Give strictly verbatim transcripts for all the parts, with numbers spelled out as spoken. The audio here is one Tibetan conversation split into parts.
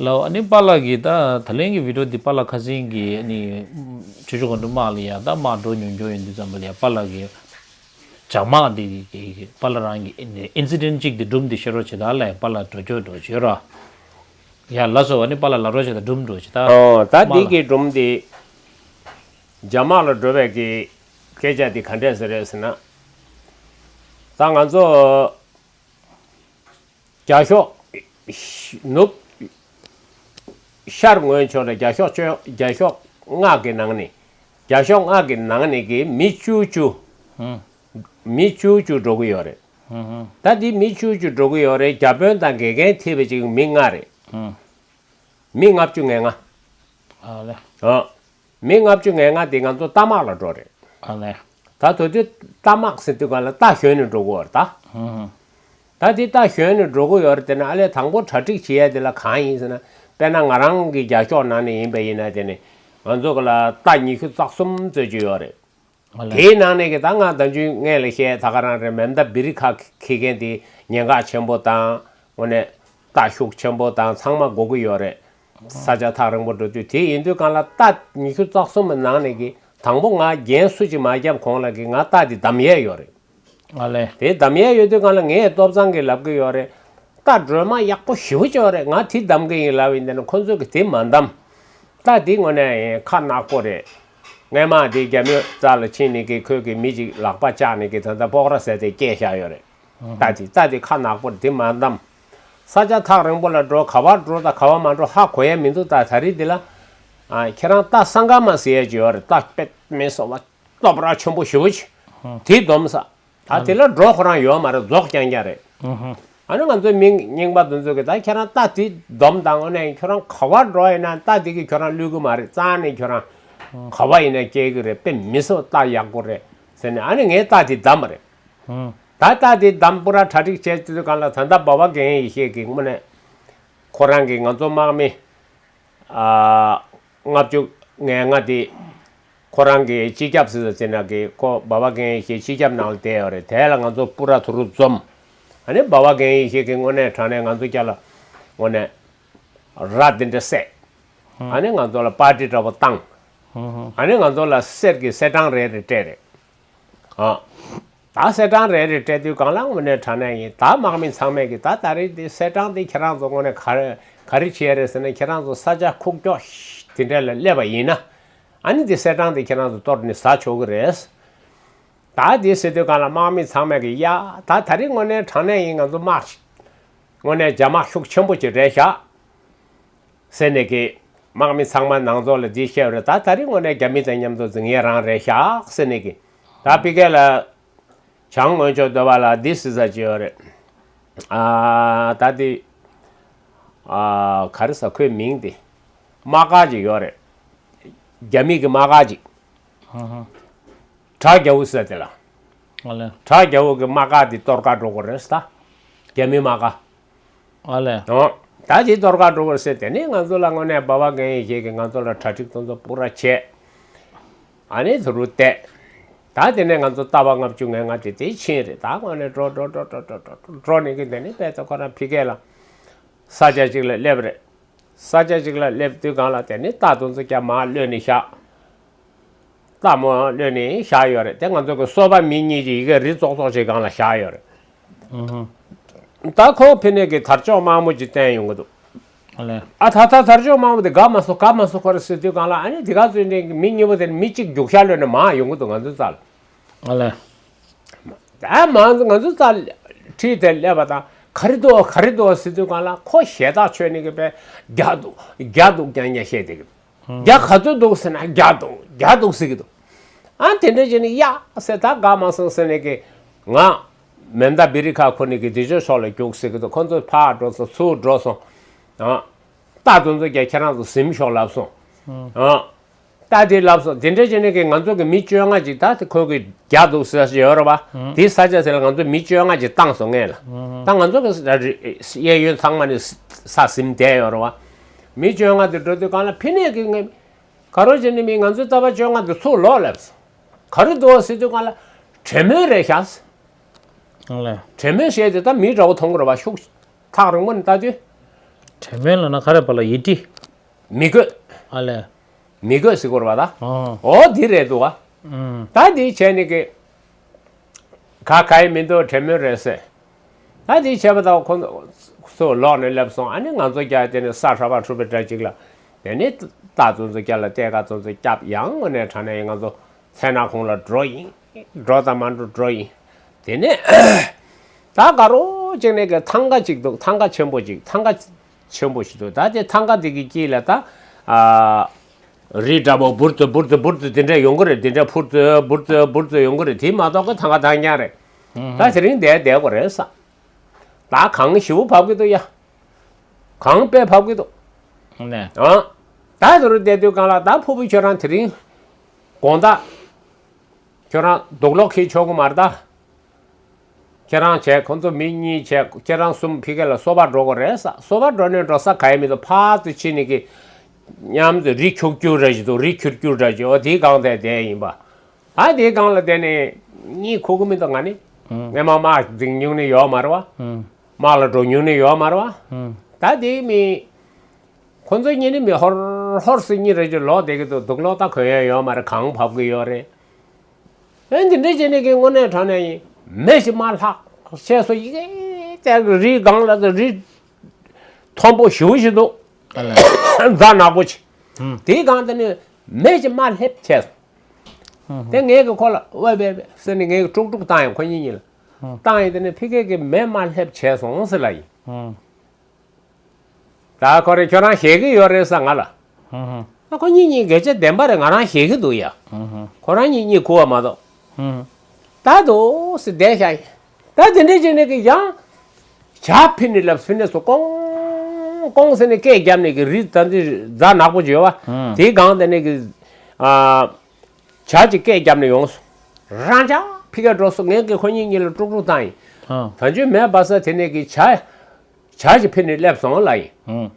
ལའོ། ཨ་ནི་པཱ་ལགས་ཀྱིས་ད་ད་ལན་གྱི་བི་ཌིའོ་འདི་པཱ་ལགས་ཁ་སང་གི་ཨ་ནི་ཆོས་ཕྱོགས་གོམ་བགྲོད་དམག་ལ་ཡ་ད་དམག་འགྲོ་མྱོང་མྱོང་ཡོད་དུས་ཙམ་པ་ལ་ཡ་པཱ་ལགས་ཀྱིས་ཇག་དམག་འདི་གི་པཱ་ལགས་རང་གི་ཨིན་སི་ཌེན་ཊི་གཅིག་འདི་སྒྲུང་འདི་བཤད་རོགས་བྱེད་ད་ལ་ཡ་པཱ་ལགས་འགྲོ་ཆོག་འགྲོ་བྱེད་རོགས། ཡ་ལགས་སོ། ཨ་ནི་པཱ་ལགས་ལབ་རོགས་བྱེད་ད་སྒྲུང་འགྲོ་བྱེད་ད། ཨོ་ད་དམག་འདི་ལ་གི་སྒྲུང་འདི་ཇག་དམག་ལ་འགྲོ་བའི་གི་སྐད་ཆ་འདི་ག་འདྲས་ཟེར་རེད་ཟེར་ན། ད་ང་ཚོ་རྒྱ་ཤོག་ནུབ་ཤར་ངོས་ཕྱོགས་ལ་རྒྱ་ཤོག་ཆོས་རྒྱ་ཤོག་མངའ་གི་ནང་ནས་རྒྱ་ཤོག་མངའ་གི་ནང་ནས་གི་མི་བཅུ་བཅུ་ཧུམ། མི་བཅུ་བཅུ་འགྲོ་གི་ཡོད་རེད། ཧུམ་ཧུམ། ད་འདི་མི་བཅུ་བཅུ་འགྲོ་གི་ཡོད་རེད། བརྒྱ་དཔོན་དང་དགེ་རྒན་ཐེ་བའི་ཅིག་མི་ལྔ་རེད། ཧུམ། མི་ལྔ་བཅུ་ང་ལྔ། ཨ་ལེ། ཨ། མི་ལྔ་བཅུ་ང་ལྔ་དེ་ང་ཚོ་རྟ་དམག་ལ་འགྲོ་རེད། ཨ་ལེ། ད་དེ་དུས་རྟ་དམག་ཟེར་དུས་ག་ལ་རྟ་ཞོན་ནས་འགྲོ་གི་ཡོད་རེད་ད། ཧུམ་ཧུམ། ད་དེ་རྟ་ཞོན་ནས་འགྲོ་གི་ཡོད་རེད་དེ་ན་ཨ་ལེ་དང་པོ་གྲ་སྒྲིག་བྱེད་ཡ་དེ་ལ་གང་ཡིན་ཟེར་ན། དཔེར་ན་ང་རང་གི་རྒྱ་ཤོག་ནང་ནས་ཡིན་པ་ཡིན་ན་དེ་ནི་ང་ཚོ་ག་ལ་རྟ་ཉི་ཤུ་རྩ་གསུམ་ཙམ་ཅིག་ཡོད་རེད། ཨ་ལེ། དེའི་ནང་ནས་གི་ད་ང་ད་འཇུ་ངས་ལ་བཤད་ད་ག་རང་རེད། མེ་མདའ་བེ་རི་ཁ་འཁྱེར་མཁན་དེ་ཉེན་ཁ་ཆེན་པོ་དང་དངོས་གནས་རྟ་ཤུགས་ཆེན་པོ་དང་ཚང་མ་དགོས་ཀྱི་ཡོད་རེད། ས་ཆ་ཐག་རིང་པོ་འགྲོ་དུས་དེ་ཡིན་དུས་གང་ལ་རྟ་ཉི་ཤུ་རྩ་གསུམ་གི་ནང་ནས་གི་དང་པོ་ང་རྒྱན་སུ་ཅིག་མ་བརྒྱབ་གོང་ལ་གི་ང་རྟ་དེ་བདམས་ཡས་ཡོད་རེད། ཨ་ལེ། དེ་བདམས་ཡས་ཡོད་དུས་གང་ལ་ངས་སྟོབས་ཚང་གིས་ལབ་ཀྱི་ཡོད་རེད། རྟ་སྒྲོལ་མ་ཡག་པོ་ཞེ་པོ་ཅིག་ཡོད་རེད། ང་དེ་བདམས་ཀྱི་ཡིན་ལབ་ཡིན་དེ་ན་ཁོ་ཚོས་གི་དེ་མ་བདམས། རྟ་དེ་དངོས་གནས་ཁ་ནག་པོ་རེད། སྔས་མ་དེ་རྒྱ་མི་རྩ་ལ་ཕྱིན་ནས་གི་ཁོས་གི་མི་ཅིག་ལག་པ་བཅག་ནས་གི་ད་ལྟ་སྤོག་ར་ཟེར་དེ་སྐྱེལ་བཞག་ཡོད་རེད། རྟ་དེ་རྟ་དེ་ཁ་ནག་པོ་རེད། དེ་མ་བདམས། ས་ཆ་ཐག་རིང་པོ་ལ་འགྲོ་ག་བར་འགྲོ་དང་ག་བ་མ་འགྲོ་ཧ་གོ་ཡ་མི་འདུག་ད་ད་རེས་འདི་ལ། ཨ་ཁྱེད་རང་རྟ་སང་ཀ་མ་ཟེར་ཡ་ཅིག་ཡོད་རེད། རྟ་དཔེ་མི་སྲིད་པ་སྟོབས་ར་ཆེན་པོ་ཞེ་པོ་ཅིག་དེ་བསྡོམས་ས། ད་དེ་ལ་འགྲོ་ཁོ་རང་ཡོད་མ་རེད། རྫོགས་རྐྱང་རྐྱང་རེད། ཨ་ནི་ང་ཚོའི་མི་རྙིང་པ་དེ་ཚོ་གིས་ད་ཁྱེད་རང་རྟ་དེ་བསྡོམས་དང་། དངོས་གནས་ཁྱོད་རང་ག་བར་འགྲོ་ཡིན་ན་རྟ་དེ་གིས་ཁྱོད་རང་བསླུ་གི་མ་རེད། རྩ་ནས་ཁྱོད་རང་ག་བ་ཡིན་ན་སྐྱེལ་གི་རེད། དཔེ་མི་སྲིད་པ་རྟ་ཡག་པོ་རེད་ཟེར་ནས་ཨ་ནི་ངས་རྟ་དེ་བདམས་པ་རེད། ད་རྟ་དེ་བདམས་པུ་ར་གྲ་སྒྲིག་བྱས་ཚུལ་གང་ལ་ད་ལྟ་འབའ་པ་རྒན་ཡེ་ཤེས་ཀྱིས་དངོས་གནས་ཁོ་རང་གིས་ང་ཚོ་དམག་མི་ཨ་ལྔ་བཅུ་ང་ལྔ་དེ་ཁོ་རང་གི་སྤྱི་ཁྱབ་ཟེར་ས་ཟེར་ན་གི་ཁོ་འབའ་པ་རྒན་ཡེ་ཤེས་སྤྱི་ཁྱབ་ནང་ལ་བསྡད་ཡོད་རེད། དེ་ལ་ང་ཚོ་པུ་ར་དུ་རུ་འཛོམས། ཨ་ནི་འབའ་པ་རྒན་ཡེ་ཤེས་ཀྱིས་དངོས་གནས་དྲང་གནས་ང་ཚོ་རྒྱ་ལ་དངོས་གནས་ར་དེ་འདྲ་བསད། ཨ་ནི་ང་ཚོ་ལ་པར་ཊི་འདྲ་པོ་བཏང་། ཨ་ནི་ང་ཚོ་ལ་གསེར་གྱི་གསེར་སྦྲང་རེ་རེ་སྤྲད་རེད། ཨ། ད་གསེར་སྦྲང་རེ་རེ་སྤྲད་དུས་གང་ལ་དངོས་གནས་དྲང་གནས་ཡིན། ད་དམག་མི་ཚང་མས་ཀྱིས་ད་ད་རེས་འདི་གསེར་སྦྲང་འདི་ཁྱེད་རང་ཚོ་དངོས་གནས་ག་རེ་ག་རེ་བྱས་རེད་ཟེར་ན། ཁྱེད་རང་ཚོ་ས་ཆ་ཁུག་ཀྱོག་དེ་འདྲ་ལ་སླེབས་པ་ཡིན་ན། ཨ་ནི་འདི་གསེར་སྦྲང་འདི་ཁྱེད་རང་ཚོ་གཏོར་ནས་ཟ་ཆོག་གི་རེད། ད་འདི་ཟེར་དུས་གང་ལ་དམག་མི་ཚང་མས་ཀྱིས་ཡ་ད་ད་རེས་དངོས་གནས་དྲང་གནས་ཡིན། ང་ཚོ་དམག་དངོས་གནས་རྒྱ་དམག་ཤུགས་ཆེན་པོ་ཅིག་རེད་ཤག་ཟེར་ནས་ཀྱི་དམག་མི་ཚང་མ་ནང་ཚོགས་ལ་འདི་བཤད་རེད། ད་ད་རེས་དངོས་གནས་རྒྱ་མི་དང་མཉམ་དུ་འཛིང་ཡས་རང་རེད་ཤག་ཟེར་ནས་ཀྱི། ད་ཕི་ཀེ་ལ་བྱང་ངོས་ཕྱོགས་སྡོད་པ་ལ་འདི་ཟེར་ས་ཅིག་ཡོད་རེད། ཨ་ད་འདི་ཨ་ག་རེ་ཟ་ཁོའི་མིང་འདི་དམག་སྒར་ཅིག་ཡོད་རེད། རྒྱ་མི་གི་དམག་སྒར་ཅིག་བྲག་རྒྱ་བོ་ཟེར་དེ་ལ། ཨ་ལེ། བྲག་རྒྱ་བོ་གི་དམག་སྒར་དེ་གཏོར་ག་འགྲོ་དགོས་རེད་ད། རྒྱ་མི་དམག་སྒར། ཨ་ལེ། ཨོ། ད་དེ་གཏོར་ག་འགྲོ་དགོས་ཟེར་དེ་ནས་ང་ཚོ་ལ་དངོས་གནས་འབའ་པ་རྒན་ཡེ་ཤེས་ཀྱིས་ང་ཚོ་ལ་གྲ་སྒྲིག་དེ་ཚོ་པུ་ར་བྱས། ཨ་ནི་དུ་རུ་བསྡད། ད་དེ་ནས་ང་ཚོ་རྟ་པ་ལྔ་བཅུ་ང་ལྔ་དེ་དེ་ཕྱིན་རེད། ད་དངོས་གནས་འགྲོ་འགྲོ་འགྲོ་འགྲོ་འགྲོ་འགྲོ་ནས་ཀྱི་དེ་ནས་དཔེ་ད་ཁོ་རང་ཕི་ཀེ་ལ་ས་ཆ་ཅིག་ལ་སླེབས་རེད། ས་ཆ་ཅིག་ལ་སླེབས་དུས་སྒང་ལ་དེ་ནི་རྟ་དེ་ཚོ་རྒྱ་མར་གློད་ནས་བཞག་རྟ་མོ་གློད་ནས་བཞག་ཡོད་རེད། དེ་ང་ཚོ་གི་སོ་པ་མི་གཉིས་ཀྱིས་ཡི་གེ་རི་ཙོག་ཙོག་ཅིག་སྒང་ལ་བཞག་ཡོད་རེད། ཨུ་ཧུ། ད་ཁོ་ཕི་ནས་ཀྱི་དར་ལྕོག་དམར་མོ་ཅིག་བསྟན་ཡོང་གི་འདུག་ཨ་ལེ། ཨ་ད་ད་དར་ལྕོག་དམར་མོ་དེ་དགའ་མ་སོང་། དགའ་མ་སོང་ཁོ་རེ་ཟེར་དུས་སྒང་ལ་ཨ་ནི་དེ་ག་ཚོད་ནས་མི་གཉིས་པོ་དེ་ནི་མི་གཅིག་རྒྱུག་ཤར་གློད་ནས་མར་ཡོང་གི་འདུག་ང་ཚོའི་རྩ་ལ། ཨ་ལེ། ད་མང་ང་ཚོ་རྩ་ཁྲིད་དེ་སླེབས་པ་དང་ག་རེ་འདུག་ག་རེ་འདུག་ཟེར་དུས་སྒང་ལ་ཁོ་ཞེ་དྲག་ཆོད་ནས་གི་པས་རྒྱག་འདུག་རྒྱག་འདུག་རྐྱང་རྐྱང་བཤད་བསྡད་གི་འདུག་རྒྱག་ག་ཚོད་འདུག་ཟེར་ན་རྒྱག་འདུག་རྒྱག་འདུག་ཟེར་གི་འདུག་ཨ་དེ་འདྲ་བྱས་ནས་ཡ་ཟེར་ད་དགའ་མ་སོང་ཟེར་ནས་གི་ང་མེ་མདའ་བེ་རི་ཁ་ཁུར་ནས་གི་དེ་ཕྱོགས་ཕྱོགས་ལ་རྒྱུགས་ཟེར་གི་འདུག་ཁོ་ཚོ་ཕར་འགྲོ་སོང་ཚུར་འགྲོ་སོང་། ཨ་རྟ་དེ་ཚོ་རྒྱ་ཁྱེད་རང་ཚོ་ཟིན་ཤོག་ལབ་སོང་། ཨ། ད་དེ་ལབ་སོང་། དེ་འདྲ་བྱས་ནས་ཀྱི་ང་ཚོ་གི་མི་བཅོ་ལྔ་ཅིག་ད་དེ་ཁོ་གི་རྒྱག་འདུག་ཟེར་ཡོད་རེད་བ། དེའི་ས་ཆ་དེ་ལ་ང་ཚོ་མི་བཅོ་ལྔ་ཅིག་བཏང་སོང་ངས་ལ། ད་ང་ཚོ་གི་གཡས་གཡོན་ཚང་མ་ནས་ས་ཟིན་བསྡད་ཡོད་རེད་བ། མི་བཅོ་ལྔ་དེ་འགྲོ་དུས་གང་ལ་ཕི་ནས་ཀྱི་ངས་ག་རེ་བྱས་ནས་མི་ང་ཚོའི་རྟ་པ་བཅོ་ལྔ་དེ་ཚུར་ལོག་ལབ་སོང་། ག་རེ་འདུག་ཟེར་དུས་གང་ལ་དྲེད་མོང་རེད་ཤག་དྲེད་མོང་བཤད་དེ་ད་མི་འདྲ་བོ་མཐོང་གི་རེད་བ། ཤུགས་ཐག་རིང་པོ་ནས་ལྟ་དུས། དྲན་མེད་ལ་ན་ག་རེ་པ་ལ་ཡི་ཏི། མི་དགོས། ཨ་ལས། མི་དགོས་ཟེར་དགོས་རེད་པ་ད། ཨོ། ཨོ་འདི་རེད་འདུག་ག་ཨུམ། ད་འདི་བྱས་ནས་ཀྱི། ག་ག་ཡི་མི་འདུག་དྲན་མེད་རེད་ཟེར། ད་འདི་བྱས་པ་ད་ཁོ་ཚོ་ལོག་ནས་སླེབས་སོང་། ཨ་ནི་ང་ཚོ་རྒྱ་དེ་ནས་ས་ཧྲ་བ་ཧྲུ་པའི་འདྲ་ཅིག་ལ། དེ་ནས་རྟ་ཚོ་ཚོ་རྒྱ་ལ་རྟའི་ཁ་ཚོ་ཚོ་བརྒྱབ་ཡང་དངོས་གནས་དྲང་གནས་ང་ཚོ་མཚན་ནག་ཁོངས་ལ་འགྲོ་ཡིན། འགྲོ་དང་མ་འགྲོ་འགྲོ་ཡིན། དེ་ནས་ད་དགའ་རོགས་བྱས་ནས་ཀྱི་ཐང་ག་ཅིག་འདུག་ཐང་ག་ཆེན་པོ་ཅིག་ཐང་ག་ཆེན་པོ་ཞིག་འདུག་ད་དེ་ཐང་ག་དེ་གི་དཀྱིལ་ལ་ད། ཨ། རི་འདྲ་པོ་འབུར་ཙོ་འབུར་ཙོ་འབུར་ཙོ་དེ་འདྲ་ཡོང་གི་རེད། དེ་འདྲ་འཕུར་ཙོ་འབུར་ཙོ་འབུར་ཙོ་ཡོང་གི་རེད། དེ་མ་གཏོགས་ཀྱི་ཐང་ག་ཐང་རྐྱང་རེད། ད་དེ་རིང་བསྡད་བསྡད་དགོས་རེད་ས། ད་གངས་ཞེ་པོ་བབས་ཀྱི་འདུག་ཡ། གངས་དཔེ་བབས་ཀྱི་འདུག་ཨ། ད་དེ་རུ་བསྡད་དུས་གང་ལ་ད་ཕུ་བོ་ཁྱོད་རང་དེ་རིང་དགོང་དག་ཁྱོད་རང་དུག་ལོག་འཁྱེར་ཆོག་གི་མ་རེད་ད། ཁྱེད་རང་བྱས། ཁོང་ཚོ་མི་གཉིས་བྱས། ཁྱེད་རང་གསུམ་ཕ་གི་ལ་སོ་པ་འགྲོ་དགོས་རེད་ས། སོ་པ་འགྲོ་ནས་འགྲོ་ས་ག་ཡེ་མི་འདུག་ཕར་ཚུར་ཕྱིན་ནས་ཀྱི་མཉམ་དུ་རི་ཁྱུག་ཁྱུག་འདྲ་ཞིག་འདུག་རི་ཁྱུར་ཁྱུར་འདྲ་ཞིག་ཨོ་དེའི་སྒང་དེ་བསྡད་ཡིན་པ། ཨ་དེའི་སྒང་ལ་བསྡད་ནས་གཉིད་ཁུག་གི་མི་འདུག་ང་ནི་ངས་མ་དམག་འཛིང་མྱོང་ནི་ཡོད་མ་རེད་པ། དམག་ལ་འགྲོ་མྱོང་ནི་ཡོད་མ་རེད་པ། ད་དེའི་མི་ཁོ་ཚོ་གཉིས་ནི་མི་ཧོར་ཧོར་སི་གཉིས་རེ་ཅིག་ལོག་བསྡད་ཀྱི་འདུག་དུག་ལོག་ད་གོན་ཡ་ཡོད་མ་རེད། གངས་བབས་ཀྱི་ཡོད་རེད། ཨེ་འདི་འདྲ་བྱས་ནས་ཀྱི་དངོས་གནས་དྲང་གནས་ཡིན། མེ་ཞིག་མར་ལྷག་བྱས་སོ་ཡི་གེ་ཙག་གི་རི་སྒང་ལ་ད་རི་མཐོན་པོ་ཞེ་པོ་ཞིག་འདུག་རྫ་ནག་པོ་ཅིག་དེའི་སྒང་དེ་ནས་མེ་ཞིག་མར་སླེབས་བྱས་སོང་། དེ་ངས་ཀྱི་ཁོ་ལ་ཝེ་ཝེ་ཝེ་ཟེར་ནས་ངས་ཀྱི་དཀྲུག་དཀྲུག་བཏང་ཡང་ཁོ་གཉིས་གཉིས་ལ་བཏང་ཡིན། དེ་ནས་ཕ་གི་གི་མེ་མར་སླེབས་བྱས་སོང་ཟེར་ལབ་ཡིན། ད་ཁོ་རེ་ཁྱོད་རང་ཞེད་ཀྱི་ཡོད་རེད་ས་ང་ལ། ཧུམ་ཧུམ། ཨ་ཁོ་གཉིས་གཉིས་སྐད་ཆ་བདེན་པ་རེད། ང་རང་ཞེད་ཀྱི་འདུག་ཡ། ཧུམ་ཧུམ། ཁོ་རང་གཉིས་གཉིད་ཁུག་པ་མ་གཏོགས། ཧུམ་ཧུམ། ད་འདུག་སེ་བསྡད་ཤག་ཡིན། ད་དེ་འདྲ་བྱས་ནས་ཀྱི་ཡང་། ཇ་ཕུད་ནས་ལབ་ཕུད་ནས་སོ་ཀོང་ཀོང་ཟེར་ནས་སྐད་བརྒྱབ་ནས་ཀྱི་རི་ད་འདི་རྫ་ནག་པོ་ཅིག་ཡོད་པ། ཧུམ། དེའི་སྒང་དེ་ནས་ཀྱི། ཨ། ཇ་ཅིག་སྐད་བརྒྱབ་ནས་ཡོང་སོང་། རང་ཇ་ཕི་ཀ་འགྲོ་སོང་། ངས་ཀྱི་ཁོ་གཉིས་གཉིས་ལ་དཀྲུག་དཀྲུག་བཏང་ཡིན། ཨ། ད་འཇུ་མེད་པ་ས་དེ་ནས་ཀྱི་ཇ། ཇ་ཞིག་ཕུད་ནས་སླེབས་སོང་ལ་ཡིན། ཧུམ།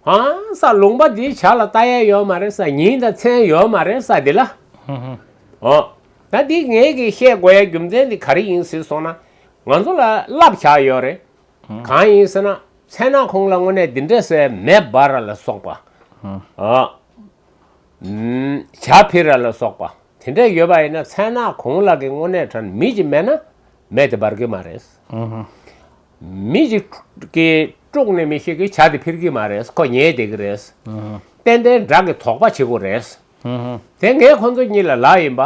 ཧང་ས་ལུང་པ་འདིའི་ཇ་ལ་ལྟ་ཡ་ཡོད་མ་རེད་ས། ཉིན་དང་མཚན་ཡོད་མ་རེད་ས་འདི་ལ། ཧུམ་ཧུམ། ཨོ། ད་འདི་ངས་ཀྱི་བཤད་དགོས་ཡ་རྒྱུ་མཚན་འདི་ག་རེ་ཡིན་ཟེར་སོང་ན། ང་ཚོ་ལ་བསླབ་བྱ་ཡོད་རེད། ཧུམ། གང་ཡིན་ཟེར་ན་མཚན་ནག་ཁོང་ལ་དངོས་གནས་འདི་འདྲ་ཟེར་མེ་འབར་ར་ལ་སོགས་པ། ཧུམ། ཨོ། ཇ་ཕུད་ར་ལ་སོགས་པ་དེ་འདྲ་ཡོད་པ་ཡིན་ན། མཚན་ནག་ཁོང་ལ་གི་དངོས་གནས་དྲང་མི་ཅིག་མེད་ན་མེ་དེ་འབར་གི་མ་རེད། ཧུམ་ཧུམ། མི་ཅིག་གིས་དཀྲུགས་ནས་མི་ཤེས་ཀྱི་ཇ་དེ་ཕུད་གི་མ་རེད། ཁོ་ཉལ་བསྡད་ཀྱི་རེད། ཧུམ་ཧུམ། ཏན་ཏན་དགྲ་གི་དོགས་པ་བྱེད་དགོས་རེད། ཧུམ་ཧུམ། དེ་ངས་ཁོ་ཚོ་གཉིས་ལ་ལབ་ཡིན་པ།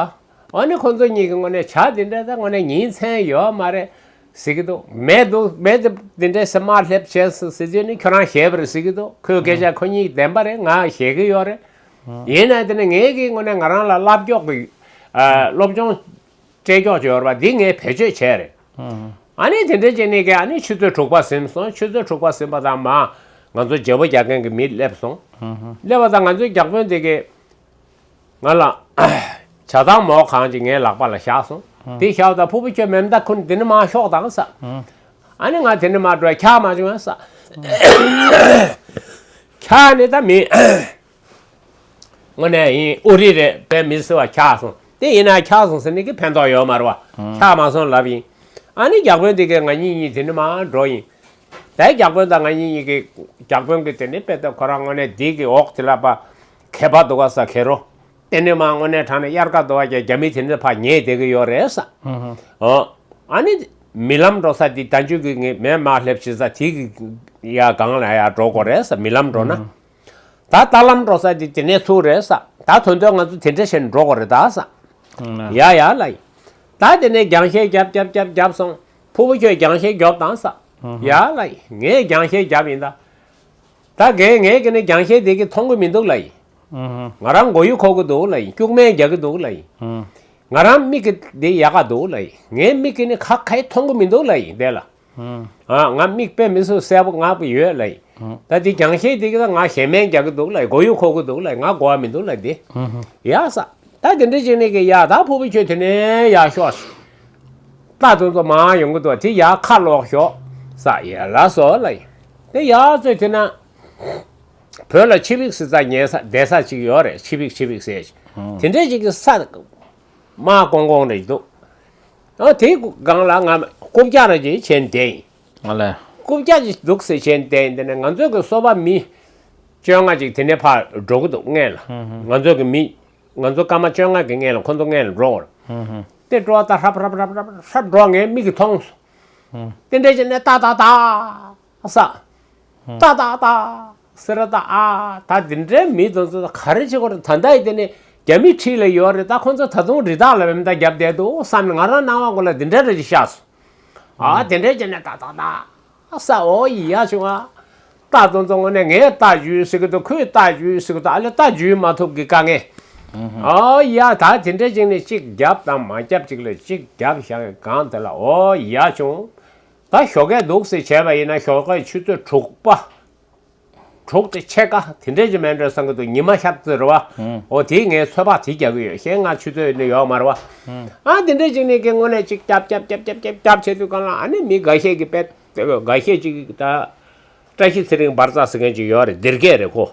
ཨ་ནི་ཁོ་ཚོ་གཉིས་ཀྱི་དངོས་གནས་ཇ་དེ་འདྲ་ད་དངོས་གནས་ཉིན་མཚན་ཡོད་མ་རེད་ཟེར་གྱི་འདུག་མེ་འདུག་མེ་དེ་དེ་འདྲའི་སེམས་མ་སླེབས་བྱས་སོང་ཟེར་རྒྱུ་ནི་ཁྱོད་རང་ཞེད་པ་རེད་ཟེར་གྱི་འདུག་ཁོའི་སྐད་ཆ་ཁོ་གཉིས་བདེན་པ་རེད། ང་ཞེད་ཀྱི་ཡོད་རེད། ཡིན་ན་དེ་ནི་ངས་ཀྱི་དངོས་གནས་ང་རང་ལ་བསླབ་སྐྱོག་གི་ཨ། སློབ་སྦྱོང་སྤྲད་སྐྱོག་བྱས་ཡོད་རེད་པ། འདི་ངས་བེད་སྤྱོད་བྱས་རེད། ཨ་ནི་དེ་འདྲ་བྱས་ནས་ཀྱི་ཨ་ནི་ཆུ་ཚོད་དྲུག་པ་ཟིན་སོང་། ཆུ་ཚོད་དྲུག་པ་ཟིན་པ་དང་མ་ང་ཚོ་བརྗེ་པོ་རྒྱག་མཁན་གྱི་མི་སླེབས་སོང་། སླེབས་པ་དང་ང་ཚོའི་བརྒྱ་དཔོན་དེ་གི་ང་ལ་ཇ་དང་མོག་གང་ཅིག་ངའི་ལག་པ་ལ་བཞག་སོང་། དེ་བཞག་ད་ཕུ་བོ་ཁྱོད་མེ་མདའ་ཁུར་འདི་ནས་མར་ཤོག་དང་ས། ཨ་ནི་ང་དེ་ནས་མར་འགྲོ་ཡ་འཁྱག་མ་བྱུང་ས། འཁྱག་ནི་ད་མི། དངོས་གནས་ཡིན། ཨོ་རི་རེད། དཔེ་མི་སྲིད་པ་འཁྱག་སོང་། དེ་ཡིན་ན་འཁྱག་སོང་ཟེར་ནི་གི་ཕན་ཐོགས་ཡོད་མ་རེད་པ། འཁྱག་མ་སོང་ལབ་ཡིན། ཨ་ནི་བརྒྱ་དཔོན་དེ་གས་ང་གཉིས་གཉིས་དེ་ནས་མར་འགྲོ་ཡིན། ད་བརྒྱ་དཔོན་དང་ང་གཉིས་གཉིས་ཀྱི་བརྒྱ་དཔོན་གྱི་དེ་ནས་དཔེ་ད་ཁོ་རང་དངོས་གནས་འདི་གི་འོག་དེ་ལ་པ་ཁེ་པ་འདུག་ག་ས་ཁེ་རོ། དེ་ནས་མར་དངོས་གནས་དྲང་ནས་དབྱར་ཁ་འདུག་ག་རྒྱ་མི་དེ་འདྲ་ཕར་ཉལ་བསྡད་ཀྱི་ཡོད་རེད་ས། ཨོ། ཨ་ནི་མི་ལམ་འགྲོ་ས་དེ་ད་འཇུ་གི་ངས་མེ་མར་སླེབས་བྱེད་ས་དེ་གི་ཡ་སྒང་ལ་ཡ་འགྲོ་དགོས་རེད་ས། མི་ལམ་འགྲོ་ན། ད་རྟ་ལམ་འགྲོ་ས་དེ་དེ་ནས་ཚུར་རེད་ས། ད་དོན་དོན་ང་ཚོ་དེ་འདྲ་བྱས་ནས་འགྲོ་དགོས་རེད་ད་ས། ཡ་ཡ་ལ་ཡིན། ད་དེ་ནས་རྒྱང་ཤེལ་རྒྱབ་རྒྱབ་རྒྱབ་རྒྱབ་སོང་། ཕུ་བོ་ཁྱོད་རྒྱང་ཤེལ་རྒྱོབ་དང་ས། ཡ་ལ་ཡིན། ངས་རྒྱང་ཤེལ་རྒྱབ་ཡིན་ད། ད་གས་ངས་ཀྱི་ནི་རྒྱང་ཤེལ་དེ་གི་མཐོང་གི་མི་འདུག་ལ་ཡིན། ང་རང་མགོ་ཡུ་འཁོར་གི་འདུག་ལ་ཡིན། སྐྱུག་མེར་རྒྱག་གི་འདུག་ལ་ཡིན། ང་རང་མིག་གི་དེ་ཡག་ག་འདུག་ལ་ཡིན། ངའི་མིག་གི་ནི་ཁ་ཁའི་མཐོང་གི་མི་འདུག་ལ་ཡིན་དེ་ལ། ཨ་ང་མིག་དཔེ་མི་སྲིད་གསལ་པོ་ངག་པོ་ཡོད་ལ་ཡིན། ད་འདི་རྒྱང་ཤེལ་འདི་གི་ད་ང་ཞེ་མེར་རྒྱག་གི་འདུག་ལ་ཡིན། མགོ་ཡུ་འཁོར་གི་འདུག་ལ་ཡིན། ང་གོ་བ་མི་འདུག་ལ་འདི། ཡ་ས། ད་འདི་འདྲ་བྱས་ནས་ཀྱི་ཡ་ད་ཕུ་བོ་ཁྱོད་དེ་ནས་ཡར་ཤོག་ཟེར། རྟ་དེ་ཚོ་མར་ཡོང་གི་འདུག་དེ་ཡར་ཁ་ལོག་ཤོག་ཟེར། ཡ་ལ་སོ་ལ་ཡིན། དེ་ཡར་ཚོད་དེ་ན། བོད་ལ་ཆི་བིག་ཟེར་ས་ཉལ་ས་བསྡད་ས་ཅིག་ཡོད་རེད། ཆི་བིག་ཆི་བིག་ཟེར་ཅིག་དེ་འདྲ་ཅིག་གི་ས་དམར་ཀོང་ཀོང་རེ་འདུག་ཨ་དེའི་སྒང་ལ་ང་རྐུབ་བཀྱག་རེ་ཅིག་བྱས་ནས་བསྡད་ཡིན། ཨ་ལས། རྐུབ་བཀྱག་ཅིག་འདུག་ཟེར་བྱས་ནས་བསྡད་ཡིན། དེ་ནས་ང་ཚོ་གི་སོ་པ་མི་བཅོ་ལྔ་ཅིག་དེ་ནས་ཕར་འགྲོ་གི་འདུག་སྔོན་ལ། ང་ཚོ་གི་མི་ང་ཚོ་སྐར་མ་བཅོ་ལྔ་གི་སྔོན་ལ་ཁོ་ཚོ་སྔོན་ལ་འགྲོ་བར། དེ་འགྲོ་བ་ད་ཧྲབ་ཧྲབ་ཧྲབ་ཧྲབ་ཧྲབ་འགྲོ་ངའི་མིག་གིས་མཐོང་སོང་། དེ་འདྲ་བྱས་ནས་ཏག་ཏག་ཏག་ས། ཏག་ཏག་ཏག་ཟེར་ད། ཨ་ད་དེ་འདྲའི་མི་དེ་ཚོ་ག་རེ་བྱེད་དགོས་རེད། ད་ལྟ་ཡི་དེ་ནས་རྒྱ་མི་འཁྲིས་ལ་ཡོད་རེད། ད་ཁོ་ཚོ་ད་དུང་རི་དྭགས་ལ་མེ་མདའ་བརྒྱབ་བསྡད་འདུག་བསམ་ནས་ང་རང་སྣང་བ་ཀུན་ལ་དེ་འདྲ་རེ་ཞིག་ཤར་སོང་། ཨ་དེ་འདྲ་བྱས་ནས་ཏག་ཏག་ཏག་ས། འོ་ཡ་བྱུང་ཨ། ད་དེ་ཚོ་དངོས་གནས་ངས་རྟ་རྒྱུག་ཟེར་གི་འདུག་ཁོས་རྟ་རྒྱུག་ཟེར་གི་འདུག་ཨ་ལས་རྟ་རྒྱུག་མ་ཐུབ་ཀྱི་དཀའ་ངལ། ཨོ་ཡ་ད་དེ་འདྲ་བྱས་ནས་གཅིག་བརྒྱབ་དང་མ་བརྒྱབ་གཅིག་ལ་གཅིག་བརྒྱབ་བཞག་གི་སྒང་དེ་ལ་འོ་ཡ་བྱུང་། ད་ཞོགས་ཀས་འདུག་སེ་བྱས་པ་ཡིན་ན་ཞོགས་ཀས་ཆུ་ཚོད་དྲུག་པ། དྲུག་དང་ཕྱེད་ཀ་དེ་འདྲས་ཅིག་མིན་འགྲོ་བསམ་གི་འདུག་ཉི་མ་ཤར་ཚོད་རེད་བ། ཨོ་དེ་ངས་ཚོད་དཔག་དེ་རྒྱག་གི་ཡོད། གཞན་ང་ཆུ་ཚོད་ནི་ཡོད་མ་རེད་བ། ཨ་དེ་འདྲས་ཅིག་ནས་ཀྱི་དངོས་གནས་ཅིག་རྒྱབ་རྒྱབ་རྒྱབ་རྒྱབ་རྒྱབ་བྱེད་དུས་སྒང་ལ་ཨ་ནི་མི་འགའ་ཤས་ཀྱི་དཔེ་འགའ་ཤས་ཅིག་ད་བཀྲ་ཤིས་ཚེ་རིང་འབར་རྩ་ཟེར་མཁན་ཅིག་ཡོད་རེད། སྡེར་ཀས་རེད་ཁོ།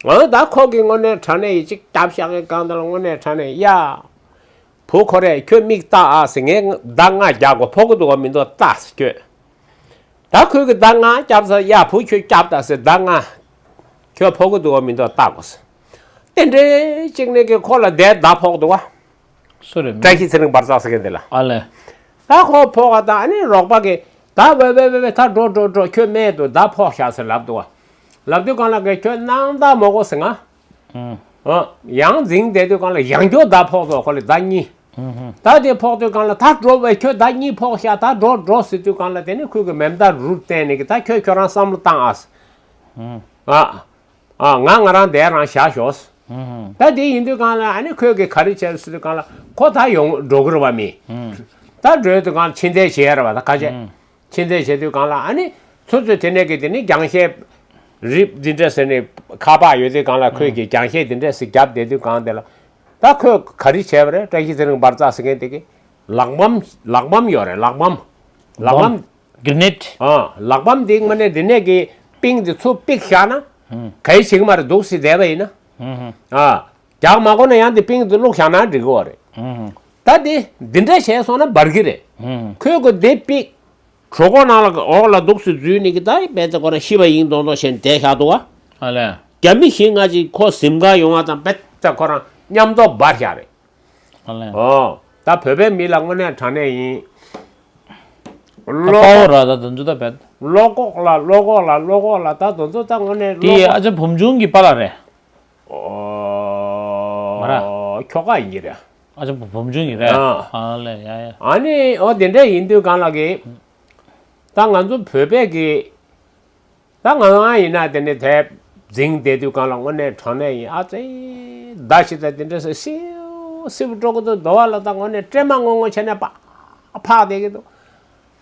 ཨ་ད་ཁོ་གི་དངོས་གནས་དྲང་གནས་ཡིན་ཅིག་རྒྱབ་བཞག་གི་སྒང་དེ་ལ་དངོས་གནས་དྲང་གནས་ཡ། བུ་ཁོ་རེ་ཁྱོད་མིག་ལྟ་ཨ་ཟེར། ངས་མདའ་ལྔ་རྒྱག་གོ་ཕོག་གི་འདུག་ག་མི་འདུག་ལྟ་ཟེར་ཁྱོད། ད་ཁོས་གི་མདའ་ལྔ་རྒྱབ་ས། ཡ་བུ་ཁྱོད་རྒྱབ་ད་ཟེར། མདའ་ལྔ་ཁྱོད་ཕོག་གི་འདུག་ག་མི་འདུག་ལྟ་དགོས་ཟེར། དེ་འདྲའི་གཅིག་ནས་གི་ཁོ་ལ་དེ་མདའ་ཕོག་འདུག་ག་སུ་རེད། བཀྲ་ཤིས་ཚེ་རིང་འབར་རྩ་ཟེར་མཁན་དེ་ལ། ཨ་ལས། ད་ཁོ་ཕོག་ག་ད་ཨ་ནི་རོགས་པ་གི་ད་ཝེ་ཝེ་ཝེ་ཝེ་ད་འགྲོ་འགྲོ་འགྲོ། ཁྱོད་རྨས་འདུག་མདའ་ཕོག་ཤག་ཟེར་ལབ་འདུག་ག་ལབ་དུས་སྒང་ལ་གི་ཁྱོད་སྣང་དག་མོ་གོ་ཟེར་ང་། ཨ། ཡང་འཛིང་བསྡད་དུས་སྒང་ལ་ཡང་བསྐྱར་མདའ་ཕོག་སོང་ཁོ་ལ་མདའ་གཉིས། ད་དེ་ཕོག་དུས་སྒང་ལ་ད་འགྲོ་བས་ཁྱོད་མདའ་གཉིས་ཕོག་ཤག་ད་འགྲོ་འགྲོ་ཟེར་དུས་སྒང་ལ་དེ་ནི་ཁོས་གི་མེ་མདའ་རུབ་བསྟན་ནས་གི་ད་ཁྱོད་ཁྱོད་རང་བསམ་བློ་བཏང་ཨ་ཟེར། ཨ། ཨ་ང་ང་རང་དེ་རང་བཞག་ཤོག་ཟེར། ད་དེ་ཡིན་དུས་སྒང་ལ་ཨ་ནི་ཁོས་གི་ག་རེ་བྱས་ཟེར་དུས་སྒང་ལ་ཁོ་ད་ཡོང་འགྲོ་གི་རེད་བ་མི། ད་འགྲོ་དུས་སྒང་ལ་ཕྱིན་ཚར་བྱས་རེད་བ་ད་ཁ་ཆད། ཕྱིན་ཚར་བྱེད་དུས་སྒང་ལ་ཨ་ནི་ཚོ་ཚོས་དེ་ནས་ཀྱི་དེ་ནི་རྒྱང་ཤེལ་རིབ་འདི་འདྲ་ཟེར་ནས་ཁ་པར་ཡོད་དུས་སྒང་ལ་ཁོས་ཀྱི་རྒྱང་ཤེལ་འདི་འདྲ་ཟེར་བརྒྱབ་བསྡད་དུས་སྒང་དེ་ལ་ད་ཁོས་ག་རེ་བྱས་པ་རེད། བཀྲ་ཤིས་ཚེ་རིང་འབར་རྩ་ཟེར་མཁན་དེ་གི་ལག་པམ་ལག་པམ་ཡོད་རེད། ལག་པམ་ལག་པམ་གི་ནེད། ཨ་ལག་པམ་འདི་དངོས་གནས་འདི་ནས་ཀྱི་པིང་འདི་ཚུར་པིག་བཞག་ན་ག་ཡི་བྱེད་ཀྱི་མ་རེད་འདུག་ཟེར་བསྡད་པ་ཡིན་ན། ཨ་རྒྱག་མ་དགོས་ན་ཡང་འདི་པིང་འདི་བླུགས་བཞག་ན་འགྲིག་གི་རེད། ད་འདི་འདི་འདྲ་བྱས་སོང་ན་འབར་གི་རེད། ཁོས་ཀྱི་འདི་པིག་གྲོད་ཁོག་ནང་ལ་འོག་ལ་འདུག་སེ་འཛུལ་ནས་ཀྱི་ད་རྦད་དེ་ཁོ་རང་ཤི་བ་ཡིན་མདོག་མདོག་བྱས་ནས་བསྡད་བཞག་འདུག་ག་ཨ་ལས། རྒྱ་མི་བཞི་ལྔ་ཅིག་ཁོ་གཟིམ་ཁང་ཡོང་བ་དང་རྦད་དེ་ཁོ་རང་མཉམ་དུ་འབར་བཞག་རེད། ཨ་ལས། ཨོ། ད་བོད་པའི་མི་ལ་དངོས་གནས་དྲང་གནས་ཡིན། ད་བློ་དཔའ་བོ་ར་ད་དེ་ཚོ་ད་རྦད། བློ་ཁོག་ལ་བློ་ཁོག་ལ་བློ་ཁོག་ལ་ད་དེ་ཚོ་ད་དངོས་གནས་དེ་བློ་ཁོག་ཨ་ཅག་བུམ་ཆུང་གི་པཱ་ལགས་རེད། ཨོ། མ་ར། ཁྱོ་ག་ཡིན་གྱི་རེད། ཨ་ཅག་བུམ་ཆུང་ཡིན་རེད། ཨ། ཨ་ལས་ཡ་ཡ། ཨ་ནི་ཨོ་དེ་འདྲ་ཡིན་དུས་སྒང་ལ་གི། ད་ང་ཚོ་བོད་པས་གི། ད་ང་རང་ཡིན་ན་དེ་ནི་དེབ་འཛིང་བསྡད་དུས་སྒང་ལ་དངོས་གནས་དྲང་གནས་ཡིན་ཨ་ཙི། མདའ་ཞིག་ད་དེ་འདྲ་སེ་སིའུ་སིའུ་འགྲོ་གི་འདུག་མདོ་བ་ལ་ད་དངོས་གནས་སྲན་མ་སྔོན་སྔོན་བྱས་ནས་ཕ་ཕག་བསྡད་ཀྱི་འདུག་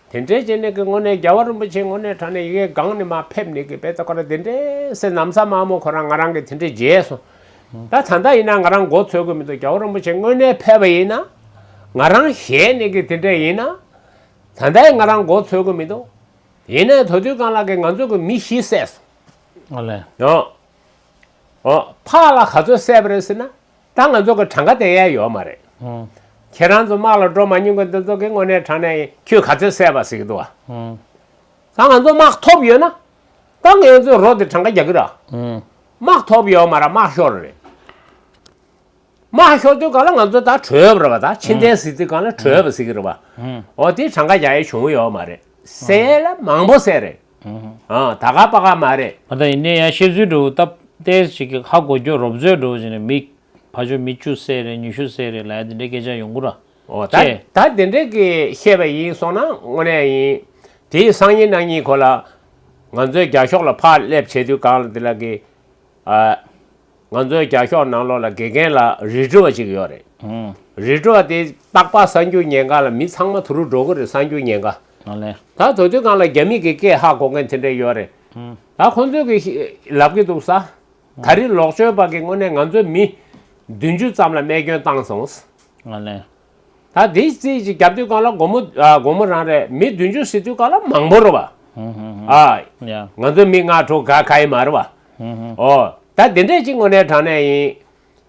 དེ་འདྲའི་བྱས་ནས་ཀྱི་དངོས་གནས་རྒྱལ་བ་རིན་པོ་ཆེ་དངོས་གནས་དྲང་གནས་ཡི་གེ་སྒང་ནས་མར་ཕེབས་ནས་ཀྱི་དཔེ་ལྟ་ཁོ་རང་དེ་འདྲའི་སེ་ནམ་ས་དམར་མོ་ཁོ་རང་ང་རང་གི་དེ་འདྲའི་མཇལ་སོང་། ད་ད་ལྟ་ཡིན་ན་ང་རང་མགོ་ཚོས་ཀྱི་མི་འདུག་རྒྱལ་བ་རིན་པོ་ཆེ་དངོས་གནས་ཕེབས་པ་ཡིན་ན་ང་རང་ཞལ་ནས་ཀྱི་དེ་འདྲ་ཡིན་ན་ད་ལྟ་ཡི་ང་རང་མགོ་ཚོས་ཀྱི་མི་འདུག་ཡིན་ནའི་ད་དུས་སྒང་ལ་གི་ང་ཚོ་གི་མི་བཞི་བསད་སོང་། ཨ་ལས། ཡོ། ཨོ། ཕག་ལ་ག་ཚོད་བསད་པ་རེད་ཟེར་ན། ད་ང་ཚོ་གི་གྲངས་ཀ་དེ་ཡ་ཡོད་མ་རེད། ཨང་། ཁྱེད་རང་ཚོ་དམག་ལ་འགྲོ་མ་མྱོང་གི་འདི་ཚོ་གི་དངོས་གནས་དྲང་གནས་ཁྱོད་ག་ཚོད་བསད་པ་ཟེར་གི་འདུག་བ། ཨང་། ད་ང་ཚོ་དམག་ཐོབ་ཡོད་ན། ད་ང་ཚོ་རོ་དེ་གྲངས་ཀ་རྒྱག་གི་ར། ཨང་། དམག་ཐོབ་ཡོད་མ་ར་དམག་ཤོར་རེད། དམག་ཤོར་དུས་སྒང་ལ་ང་ཚོ་ད་བྲོས་པ་རེད་བ། ད་ཕྱི་འཐེན་ཟེར་དུས་སྒང་ལ་བྲོས་པ་ཟེར་གི་རེད་བ། ཨང་། འོ་དེ་གྲངས་ཀ་རྒྱག་ཡ་བྱུང་ཡོད་མ་རེད། བསད་ལ་མང་པོ་བསད་རེད། ཨང་། ཨ་ད་ག་པ་ག་མ་རེད། ཨ་ད་ཡིན་ནའི་ཡང་བཤད་ཚུལ་འདྲ་བོ་སྟབས་བདེ་ཞིག་གི་ཧ་གོ་རྒྱུ་རོབ་ཚོད་འདྲ་བོ་ཞིག་ནས་མི་ཕ་ཆོས་མི་བཅུ་བསད་རེད། ཉི་ཤུ་བསད་རེད་ལབ་ཡ་དེ་འདྲའི་སྐད་ཆ་ཡོང་གི་ར། འོ་ད་ཅེས། ད་དེ་འདྲའི་གི་བཤད་པ་ཡིན་སོང་ན་དངོས་གནས་ཡིན། དེའི་སང་ཉིན་གནངས་ཉིན་ཁོ་ལ་ང་ཚོའི་རྒྱ་ཤོག་ལ་ཕར་སླེབས་བྱེད་དུས་སྒང་ལ་དེ་ལ་གི་ཨ། ང་ཚོའི་རྒྱ་ཤོག་ནང་ལོགས་ལ་དགེ་རྒན་ལ་རི་ཀྲོ་བ་ཅིག་ཡོད་རེད། ཨང་། རི་ཀྲོ་བ་དེ་རྟག་པར་གསར་འགྱུར་ཉན་ག་ལ་མི་ཚང་མ་དུ་རུ་འགྲོ་གི་རེད། གསར་འགྱུར་ཉན་ག་ཨ་ལས། ད་དེ་དུས་སྒང་ལ་རྒྱ་མི་གི་སྐད་ཧ་གོ་མཁན་དེ་འདྲ་ཡོད་རེད། ཨང་། ད་ཁོང་ཚོས་གི་ལབ་གི་འདུག་ས། ད་རེས་ལོག་སྤྱོད་པ་གི་དངོས་གནས་ང་ཚོའི་མི་བདུན་ཅུ་ཙམ་ལ་རྨས་སྐྱོན་བཏང་སོང་། ཨ་ལས། ད་དེ་རྩིས་ཅིག་བརྒྱབ་དུས་སྒང་ལ་སྒོར་མོ་ཨ་སྒོར་མོ་རང་རེད། མི་བདུན་ཅུ་ཟེར་དུས་སྒང་ལ་མང་པོ་རེད་བ། ཧུམ་ཧུམ་ཧུམ། ཨ། ཡ། ང་ཚོ་མི་ལྔ་དྲུག་ག་ག་ཡི་མ་རེད་བ། ཧུམ་ཧུམ། ཨོ། ད་དེ་འདྲས་ཅིག་དངོས་གནས་དྲང་གནས་ཡིན།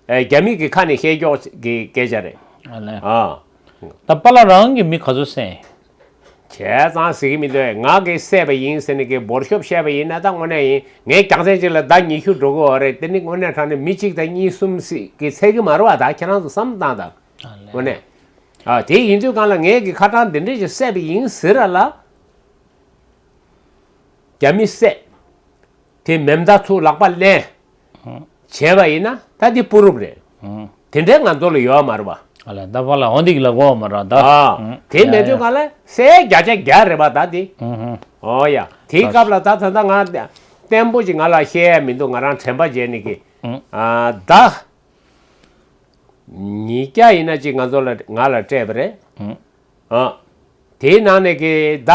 ཨེ་རྒྱ་མི་གི་ཁ་ནས་བཤད་ཀྱོག་གི་སྐད་ཆ་རེད། ཨ་ལས། ཨ། ད་པཱ་ལགས་རང་གི་མི་ག་ཚོད་བསད། བྱས་ཙང་ཟེར་གྱི་མི་འདུག་ང་གིས་བསད་པ་ཡིན་ཟེར་ནས་ཀྱི་འབོར་ཤོབ་བཤད་པ་ཡིན་ན་ད་དངོས་གནས་ཡིན། ངའི་རྒྱག་མཚན་ཅིག་ལ་མདའ་ཉི་ཤུ་འགྲོ་གི་ཡོད་རེད། དེ་ནི་དངོས་གནས་དྲང་ནས་མི་གཅིག་དང་གཉིས་གསུམ་ཟེར་གྱི་ཚད་ཀྱི་མ་རེད་བ། ད་ཁྱེད་རང་ཚོ་བསམ་བློ་བཏང་དང་། ཨ་ལས། དངོས་གནས། ཨ་དེ་ཡིན་དུས་གང་ལ་ངས་ཀྱི་ཁ་གྲངས་འདི་འདྲས་ཞིག་བསད་པ་ཡིན་ཟེར་ར་ལ། རྒྱ་མི་བསད། དེ་མེ་མདའ་ཚུར་ལག་པ་ལེན། ཧུང་། བྱས་པ་ཡིན་ན་ད་དེ་སྤུ་རུབ་རེད། ཧུང་། དེ་འདྲའི་ང་ཚོ་ལ་ཡོད་མ་རེད་པ། ཨ་ལས་ད་ཕར་ལ་འོ་འདི་གི་ལ་གོ་མ་ར་ད། ཨ། ཧུང་། དེ་ཡ་མེད་ཡ། དུས་གང་ལ་སའི་བརྒྱ་ཆ་བརྒྱ་རེད་པ་ད་དེ། ཧུང་ཧུང་། ཨོ་ཡ། དེའི་ད་སྐབས་ལ་ད་ད་ད་ང་བརྟན་པོ་ཅིག་ང་ལ་བཤད་ཡ་མི་འདུག་ང་རང་དྲན་པ་བརྗེད་ནས་ཀི། ཧུང་། ཨ་ད། ཉིས་བརྒྱ་ཡིན་ན་ཅིག་ང་ཚོ་ལ་ང་ལ་སྤྲད་པ་རེད། ཧུང་། ཨ། དེའི་ནང་ནས་ཀི་ད།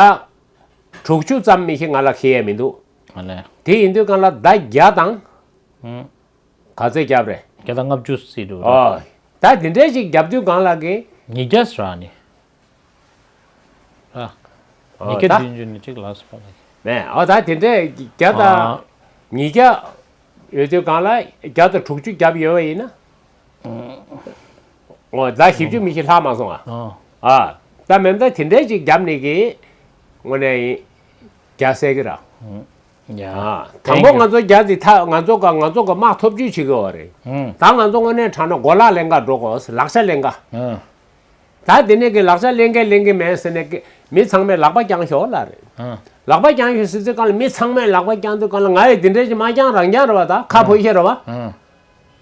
དྲུག་ཅུ་ཙམ་མི་ཤི་ང་ལ་ཁེ་ཡས་མི་འདུག་ཨ་ལས། དེ་ཡིན་དུས་གང་ལ་ཟླ་བརྒྱ་དང་། ཧུང་། ག་ཚོད་བརྒྱབ་རེད། བརྒྱ་དང་ལྔ་བཅུ་ཟེར་འདུག་ར། ཨོ། ད་དེ་འདྲས་ཞིག་བརྒྱབ་དུས་གང་ལ་གི། ཉིས་བརྒྱ་ཟེར་ནི། ར། ཨོ་ཉིས་བརྒྱ་ད། བདུན་ཅུ་ནི་གཅིག་ལ་སོང་ལ། མེད་ཨོ་ད་དེ་འདྲས་བརྒྱ་དང་། ཨ། ཉིས་བརྒྱ། ཡོད་དུས་གང་ལ་བརྒྱ་དང་དྲུག་ཅུ་བརྒྱབ་ཡོད་པ་ཡིན་ན། ཨོ་ཟླ་བཞི་བཅུ་མི་ཤི་ལྷག་མ་སོང་ཨ། ཨོ། ཨ། ད་མེ་མདའ་དེ་འདྲས་ཅིག་བརྒྱབ་ནས་ཀྱི། དངོས་གནས་ཡིན། རྒྱ་སེ་གི་ར། ཡ། ཨ། དང་པོ་ང་ཚོ་རྒྱ་དེ་ཐ་ང་ཚོ་ག་ང་ཚོ་ག་དམག་ཐོབ་བཅུག་བྱེད་གི་ཡོད་རེད། ད་ང་ཚོ་དངོས་གནས་དྲང་ན་གོ་ལག་ལེན་ག་འགྲོ་དགོས་ལག་ཆ་ལེན་ག་ད་དེ་ནས་ཀྱི་ལག་ཆ་ལེན་ག་ལེན་གི་མེད་ཟེར་ནས་ཀྱི་མི་ཚང་མས་ལག་པ་བརྐྱང་ཤོག་ལ་རེད། ལག་པ་བརྐྱང་ཤོག་ཟེར་དུས་གང་ལ་མི་ཚང་མས་ལག་པ་བརྐྱང་དུས་གང་ལ་ང་ཡི་དེ་འདྲས་ཀྱི་མ་བརྐྱང་རང་བརྐྱང་རེད་བ། ད་ཁ་ཕོ་ཤེས་རེད་བ།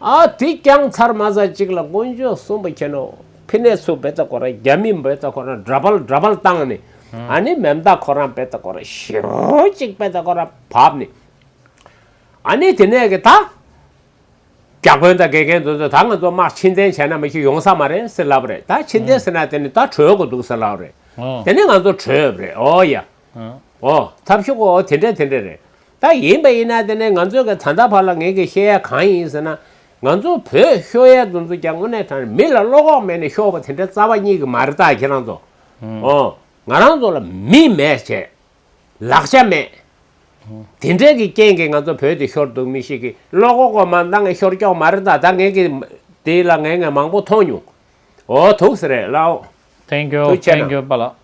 ཨ་དེ་བརྐྱང་ཚར་མ་ཚར་གཅིག་ལ་དཀོན་མཆོག་གསུམ་པོ་ཁྱེད་ནོ་ཕི་ནས་ཚུར་བེ་ཏ་ཁོ་ར་རྒྱ་མི་བེ་ཏ་ཁོ་ར་འདྲ་པལ་འདྲ་པལ་བཏང་ནས་ཨ་ནི་མེ་མདའ་ཁོ་རང་བེ་ཏ་ཁོ་ར་ཞོ་གཅིག་བེ་ཏ་ཁོ་ར་བབས་ནས་ཨ་ནི་དེ་ནས་གི་ད་རྒྱ་དཔོན་དང་དགེ་རྒན་ཚོ་ཚོ་ད་ང་ཚོ་དམག་ཕྱིར་འཐེན་བྱས་ན་མི་ཤི་ཡོང་ས་མ་རེད་ཟེར་ལབ་རེད། ད་ཕྱིར་འཐེན་ཟེར་ན་དེ་ནི་ད་བྲོས་དགོས་འདུག་ཟེར་ལབ་རེད། དེ་ནི་ང་ཚོ་བྲོས་རེད། ཨོ་ཡ། ཨོ་ཐབས་ཤུགས་ཨོ་དེ་འདྲས་དེ་འདྲས་རེད། ད་ཡིན་པ་ཡིན་ན་དེ་ནས་ང་ཚོས་གི་ད་ལྟ་བར་ལ་ངས་གི་བཤད་ཡ་གང་ཡིན་ཟེར་ན། ང་ཚོ་བོད་ཤོར་ཡ་དེ་ཚོ་ཀྱང་དངོས་གནས་དྲང་ནས་མི་ལ་བློ་ཁོག་མེད་ནས་ཤོར་བ་དེ་འདྲ་རྩ་བ་ཉིད་ཀྱི་མ་རེད། ད་ཁྱེད་རང་ཚོ། ཨོ། ང་རང་ཚོ་ལ་མི་མེད་བྱས། ལག་ཆ་མེད། དེ་འདྲས་ཀྱི་རྐྱེན་གྱིས་ང་ཚོ་བོད་དེ་ཤོར་འདུག་མི་ཞིག་གི་བློ་ཁོག་གོ་མ་འདང་ངས་ཤོར་ཀྱོག་མ་རེད། ད་ད་ངས་གི་དེ་ལ་ངས་ངས་མང་པོ་མཐོང་མྱོང་། ཨོ་ཐུགས་སུ་རེད་ལགས། Thank you, ཐུགས་རྗེ་གནང་། Thank you པ་ལགས།